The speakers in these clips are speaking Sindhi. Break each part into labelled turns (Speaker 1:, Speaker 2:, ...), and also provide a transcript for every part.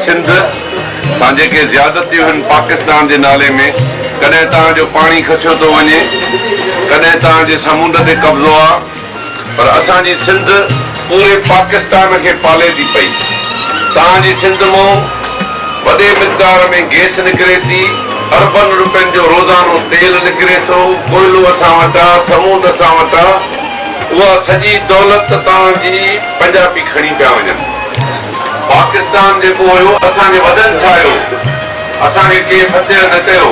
Speaker 1: سنڌ سان جيڪي زيادتيون هن پاڪستان جي نالي ۾، ڪڏهن توهان جو پاڻي کسيو ٿو وڃي، ڪڏهن توهان جي سمونڊ تي قبضو آ، پر اسان جي سنڌ پوري پاڪستان کي پالي ٿي پئي. توهان جي سنڌ مون وڏي مقدار ۾ گيس نڪري ٿي، اربن روپين جو روزانو تيل نڪري ٿو، ڪوئلو اسان وٽ آ، سمونڊ اسان وٽ آ، اها سڄي دولت توهان جي پنجابي کڻي پيا وڃن. پاڪستان جيڪو هيو اسان جي وڏن ٺاهيو، اسان کي ڪنهن فتح نه ڪيو.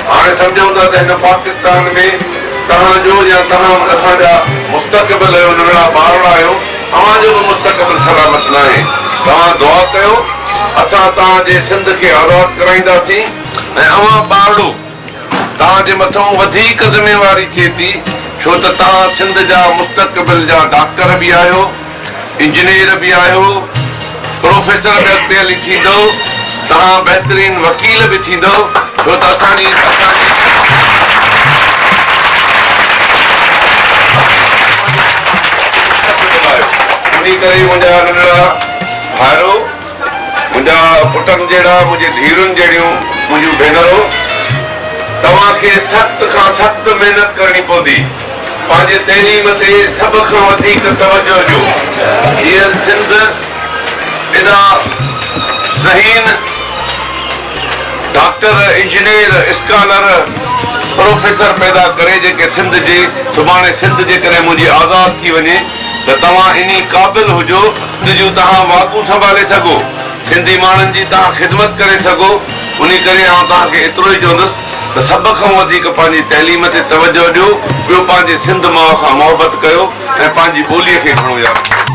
Speaker 1: هاڻي سمجهون ٿا ته هن پاڪستان ۾ توهان جو يا توهان اسان جا مستقبل آهيو، ننڍڙا ٻارڙا آهيو، اوهان جو به مستقبل سلامت ناهي. توهان دعا ڪيو اسان توهان جي سنڌ کي آزاد ڪرائينداسين ۽ اوهان ٻارڙو توهان جي مٿئون وڌيڪ ذميواري ٿئي ٿي ڇو ته توهان سنڌ جا مستقبل جا ڊاڪٽر به آهيو، انجنيئر به آهيو، پروفيسر به اڳتي هلي ٿيندؤ، توهان بهترين وڪيل به ٿيندؤ ڇو ته اسان جي اسان جي مستقبل آهيو انهي ڪري منهنجا ننڍڙا ڀائرو! منهنجا پٽن جهڙا، منهنجي ڌيئرن جهڙيون منهنجون ڀينرو، توهان کي سخت کان سخت محنت ڪرڻي پوندي. پنهنجي تعليم تي سڀ کان وڌيڪ توجهه ڏيو. جيئن سنڌ ايڏا ذهين ڊاڪٽر، انجنيئر، اسڪالر، پروفيسر پيدا ڪري جيڪي سنڌ جي سڀاڻي سنڌ جيڪڏهن منهنجي آزاد ٿي وڃي ته توهان انهي قابل هجو سنڌ جون توهان واڳون سنڀالي سگهو، سنڌي ماڻهن جي توهان خدمت ڪري سگهو، انهي ڪري آئون توهان کي ايترو ئي چوندس ته سڀ کان وڌيڪ پنهنجي تعليم تي توجهه ڏيو، ٻيو پنهنجي سنڌ ماء سان محبت ڪيو ۽ پنهنجي ٻوليء کي گهڻو ياد ڪيو.